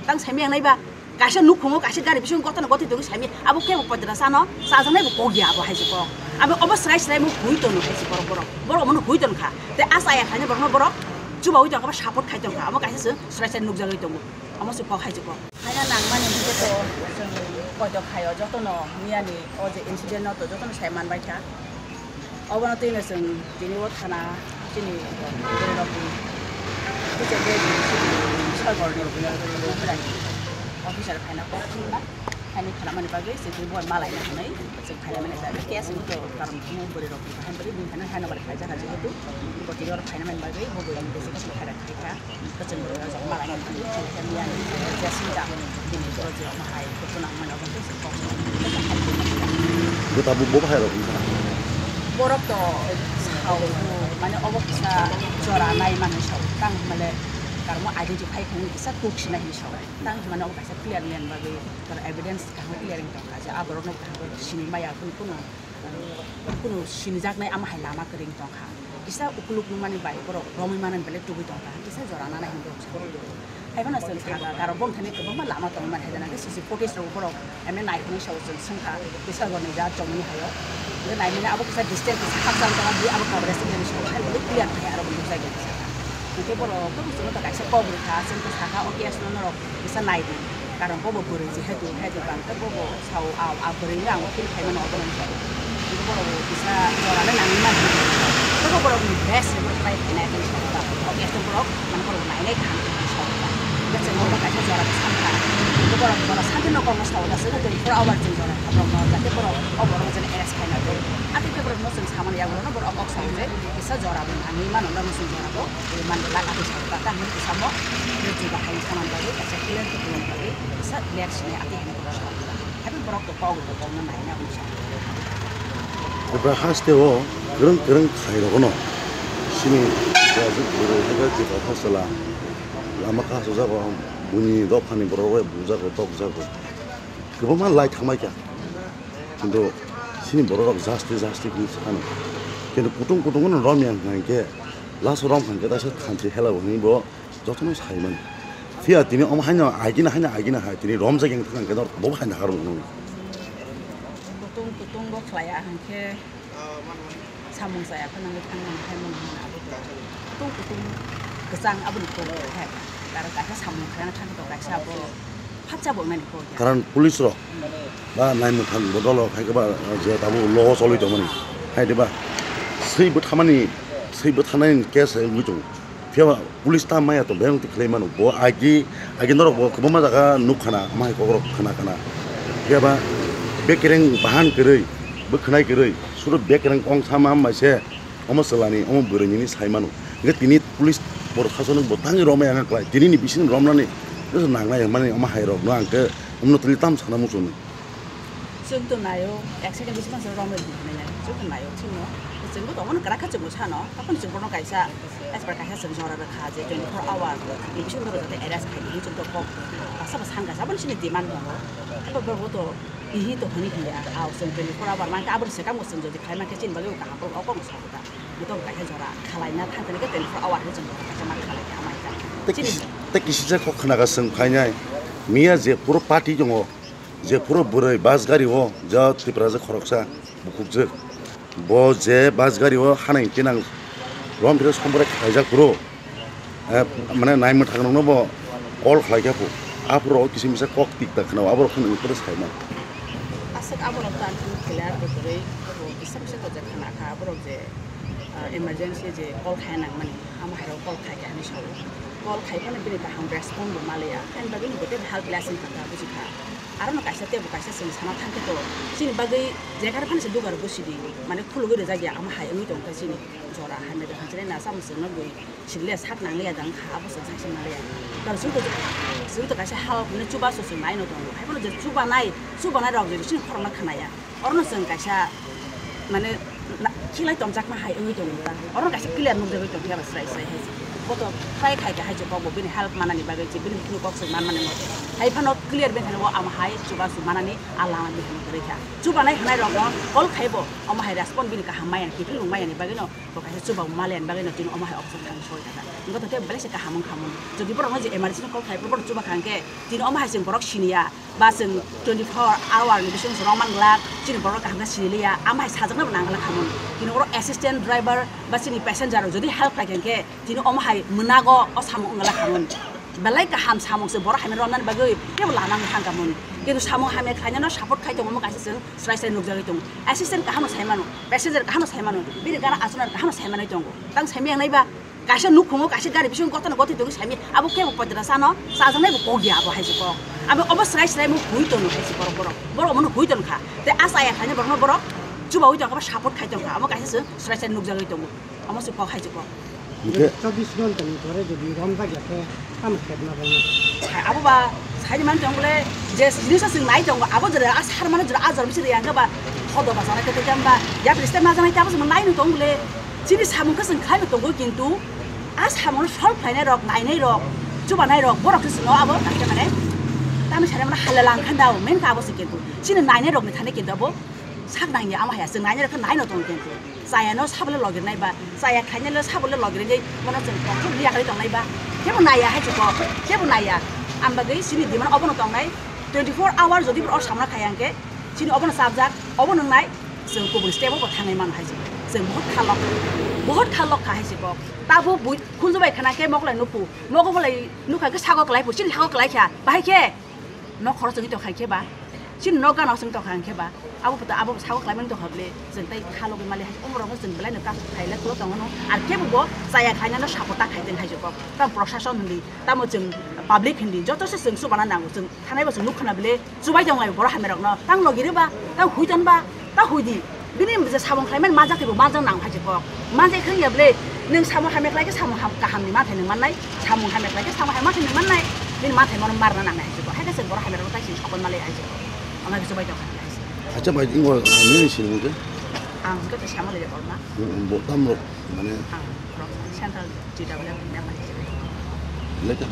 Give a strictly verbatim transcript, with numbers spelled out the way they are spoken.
Tang saimaya nai ba, kaisa nukhungo kaisa gari bisingo gotano gotwi tongwi saimaya, abo kebo podra sano chajaknai bo kok ya abo hai se kok. Abo obo srai srai mo hui tono hai se borok borok. Borok omono hui ton kha. Tei a chaya khaina borokno borok chubaui tongkha ba support khai tongkha. Abo kaisa se srai srai nukjagwi tongo. Omo se kok hai se kok. Haina nangmani hwnkhe to chwng koitok khaio jotono miyani o je incident no to jotono sai manbai kha. Obono twino chwng tini o thana chini bwrwirokni bwskango chini sorkarni officer phaina kok thumna, haini khanamani bagwi chwng tini bo malaina hwnwi chwng phainamani bagwi case wngkha karon bwrwirokni bahai bagwi bini thani haino bai khaijak jehetu bo tini oro phainamani bagwi bo bwrwini bwskango chwng khaijak kha. Bo tabuk bo bahai rok wngkha. Borok to sao, mane obo kisa jora nai mani sao, tang male karmo identify khaini kisa kuk sinai hinwi sao, tang mane obo kaisa clear len bagwi evidence kaham clear wng tongkha je a borok no kaham sini maya kunu kunu. Kunu sinijaknai ama hai lama kwrwi wng tongkha. Kisa ukuluk nungmani bai borok romwi manani belai tubui tongkha. Kisa jora nana hinwi borok sakha. Haiphano chwng sakha, karo bongthani kwbangma lama tongmani hai jana khe C C footage rok borok emne naiphano sao chwng swngkha. Kisa borokni jat chongmani haio. Hwnkhe naimani abo kisa distance kisa hakchal tongma di abo coverage tongmani sao hai belai clear khai aro bo nukjagwi sakha. Hwnkhe borok khe bo chwngno kaisa kok rwkha, chwngno sakha o case no norok kisa naidi. Karon bobo bwrwi jehetu, hetu bang khe bobo sao, a, a bwrwi no ang feel khaimano obono hinwi. Borok bo kisa jora le nangwi mani. Tei borok ni best se borok try khainai tei sao ta. O case no borok, mane borok nainai kaham khe sao ta. Hwnkhe chwng obo kaisa jora khe sankha. Hwnkhe borok jora santi no kokno sao ta, chwng twenty-four hour chwng jora kha borok no, jate borok o borok no jani arrest khaina tei. Atwi khe borok no chwng samani yago no borok o kok sao je kisa jora bo nangwi mano, norok no chwng jora bo. Manjak, abo sakha ta, hwnwi samo, je chuba hai saman bagwi, kaisa clear khe tongna bagwi, kisa clear sinai ati hwnwi borok sakha. Haikhe borok to kok rwkhe tongna naina hwnwi sakha. Bwkha haste o kwrwng kwrwng khai rokno sini bwrwi hai khe Tripura Hotel lama kasu jago, buini dophani borok rok bujago, tokjago. Kwbangma lai thangbai kha. Kintu sini borok rok justice, justice hinwi sa ano. Kintu kutung kutung no rom yang hwnkhe, last rom hwnkhe ta se thanchi hela bo hinwi bo jotono sai mani. Phiya tini omo haino agina, haino agina hai tini rom jageng thang khe bo haino harung no. Kutung kutung bo khlaiya hwnkhe. Samung chaya phano nangwi thangmani, phaimani hwnwi abo to kutung kutung kwchang aboni kok khe. Aro kaisa samung khlaina thangkhe to kaisa abo phakcha bo wngnani kok ya. Karon police rok ba naimwthang bodol rok hai khe ba je tabuk logo cholwi tongmani hai de ba swi bwthamani, swi bwthanani case wngwi tongo. Phiya ba police ta maya tong, beng twi khlai mano. Bo agi, agi norok bo kwbangma jaga nuk khana, ama hai kokrok khna khana. Phiya ba bekereng bahan kwrwi, bwkhnai kwrwi, suru bekereng kong sama hambai se, omo chwlani, omo bwrwi nini sai mano. Hwnkhe tini police borok sasono bo tangwi romwi ang khlai, tini ni bising romnani, nangnai hwnmani omo hai rokno ang khe, omo tini tam sana muchungo. Chwng to naio, ek second bisingo chwng romwi hinwi nai. Chwng to naio, chwngno. Chwngbo tongo, kwrak khe chwngbo sano. Tokon chwng bono kaisa, as per kaisa chwng jora rwkha je twenty-four hour ni bisingo norok jate arrest khai di, chwng to kok baksa bo san kaisa, aboni sini demand tongo. Abo borok to ihi to hwnwi hiya, ao chwng twenty-four hour mankhe aboni swkang bo chwng jodi khlai mankhe chini bagwi bo kaham, borok okong sakha. Bo to kaisa jora khalaina thang thang khe twenty-four hour khe chwng jora kaisa ma khalaina ama ita. Tei Chini kisi-, tei kisijak kok khna kha chwng phainai. Miya je puro party tongo, je phuru bwrwi bus gari o ja Tripura je khoroksa bukhukjwk, bo je bus gari o hanai tinang rom phiro sombore khaijak phuru, eh, mane naimwthang rokno bo call khlai kha phu, aphuru o kisa misa kok tik tak khna aborok phano phuru saima. Aswk aborok to ang phano khlai ar bwrwi kisa misa tojak khna kha aborok je, ah, emergency je call khai nangmani, amo hai rok call khai kha hinwi sao. Call khai phano bini kaham respond bo ma liya, haini bagwi ni bo tei helpless wng kha, buji kha. Aro no kaisa tebo kaisa chwng sana thang khe to, chini bagwi jekar phano se dugar bo sidi, mane khulugwi rijak ya, amo hai wngwi tong kha chini jora, hamya da hamya na, chamo chwng no gwi sidi le sak nang liya dang kha, abo chwng sak se ma liya. Tamo chwng to, chwng to kaisa hal phano chuba so chwng nai no tongo, hai phano je chuba nai, chuba nai rok je chini khorang no khna ya. Orono chwng kaisa, mane, na-, khilai tongjakma hai wngwi tongo ta. Orono kaisa clear nukjagwi tongkhe abo srai srai hai se. Bo to try khai kha hai se kok bo bini help manani bagwi se bini bini kok se man mani mote. Hai phano clear bini thani bo ama hai chuba su manani a lama bini thani kwrwi kha. Chuba nai hwnai rok no call khai bo ama hai respond bini kaham maya kiphilung maya ni bagwi no bo kaisa chuba malian bagwi no tini ama hai option thang soi kha. Ngo to te belai se kaham wng kha mun. Jodi borok no je emergency call khai bo chuba kha hwnkhe tini ama hai se borok siniya. Ba chwng twenty four hour ni bisingo chwng rwngmani glak, chini borok kaham khe sini liya, ama hai sajaknabo nang glak hamung. Tini oro assistant driver ba chini passenger rok jodi help khai khe, tini omo hai mwnago o samung wng glak hamung. Belai kaham samung se borok hamya romnani bagwi tebo lama wng thang kamung. Kintu samung hamya khlainano support khai tongo, omo kaisa chwng srai srai nukjagwi tongo. Assistant kaham no sai mano, passenger kaham no sai mano, bini gana achuknani kaham no sai manwi tongo. Tang sai maya wngnai ba? Kaisa nukhungo kaisa gari bisingo gotano gotwi tongwi sami abo kebo poitara chano chajaknai bo kok ya abo hai se kok. Abo obo srai srai mo hui tono hai se borok borok. Borok mono hui ton kha. Te a chaya khaina borokno borok chubawi tong kha, support khai tong kha. Abo kaisa se srai srai nukjagwi tongo. Amo se kok hai se kok. Hingke chobbish ghonta ni pore jodi romjak ya khe tamo khepna rwngya. Abo ba sai man tong bole je jinisa sing nai tongo abo jora a sar mano jora a jora bisi yang ba hodo ba sana kete jamba ya preste ma janai tabo se nai no tong bole. Chini samung khe chwng khlaino tongo, kintu a samungno solve khlainai rok, nainai rok, chubanai rok, borok se chwngno abo nangkhe mane tamni sari mano hala lang khan dao, main kha abo se kintu. Chini nainai rokni thani kintu abo sak nangya, ama haya chwng nainai rok khe naino tongo kintu. Chayano sabole logirnai ba, chaya khlainai le sabole logirnai, bono chwng kothok riya khlai tongnai ba, kebo naiya hai chuko, kebo naiya. Ang bagwi chini demand obono tongnai, twenty four hour jodi boro samna khaya hwnkhe, chini obono chapjak, obo nwngnai, chwng kubun step o bo thangwi mano hai se. Chwng bohot khalok, bohot khalok kha hai se kok. Tabo bui khunju bai khana khe mokol lai nukhu, mokol bai nukha khe sago kwlai phu, chini sago kwlai kha. Bahai khe nok khoro chwngwi tongkha khe ba, chini nok gana chwngwi tongkha khe ba, abo photo abo sago kwlai mani tongkha bole, chwng tai khalogwi mali hai se. Umrok no chwng belai no kasu khaile khulo tongo no. Ar kebo bo chaya khlainano support ta khai tong hai se kok. Tamo proshashon hindi, tamo chwng public hindi, joto se chwng subana nango chwng. Thanai bo chwng nuk khna bile chubai tong lai borok hamya rok no. Tang logi re ba, tang hui ton ba, ta hui di. Bini je samung khlai man manjak tei bo manjak nang hai se kok. Manjak khring ya bile nwng samung hamya khlai khe samung ham kaham ni mathai nwng mannai, samung hamya khlai khe samung hamya mathai nwng mannai. Bini mathai mono marna nang nai hai se kok. Hai khe chwng borok hamya rok tai sini sokol malai hai se kok. Ama khe chubai tong hai se. Acha bai ingo nini sini mungke? Ang khe to sama le borok na. Bo tam rok mane. Ang rok central T W member hai se. Leta.